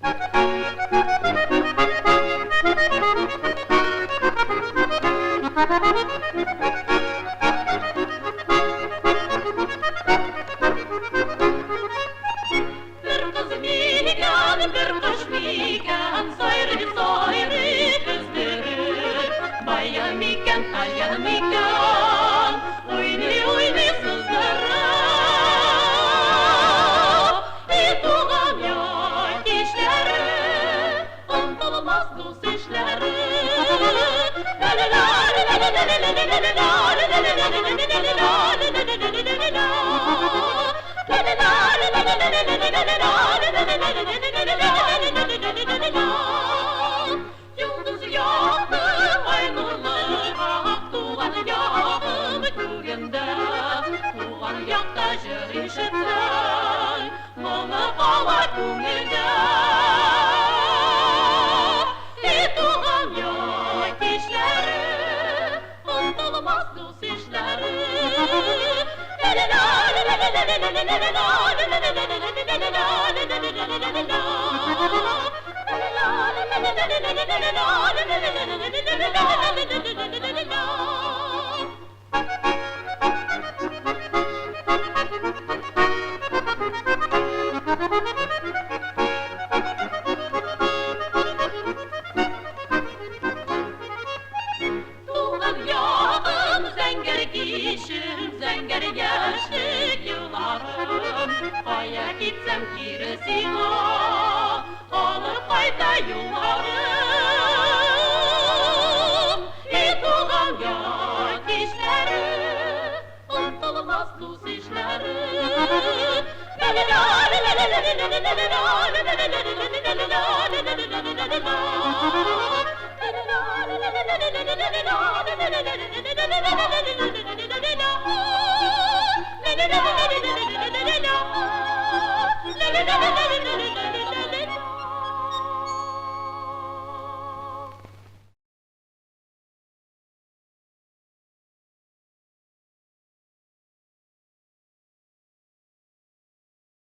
Бер кыз микән, бер кош микән, сайрый, сайрый кыздырып. Бая микән, тая микән, уйный, уйный сыздырып. И туган як кичләре, онытылмас дус ишләре. Йолдыз якты, ай нурлы, ак туган ягым күгендә. Туган якта җыр ишетсәң, моңы кала күңелдә. И туган як кичләре, онытылмас дус ишләре. Туган ягым, зәңгәр кичем, зәңгәр яшьлек елларым. Кая китсәм кире сиңа, алып кайта юлларым. И туган як кичләре, онытылмас дус ишләре.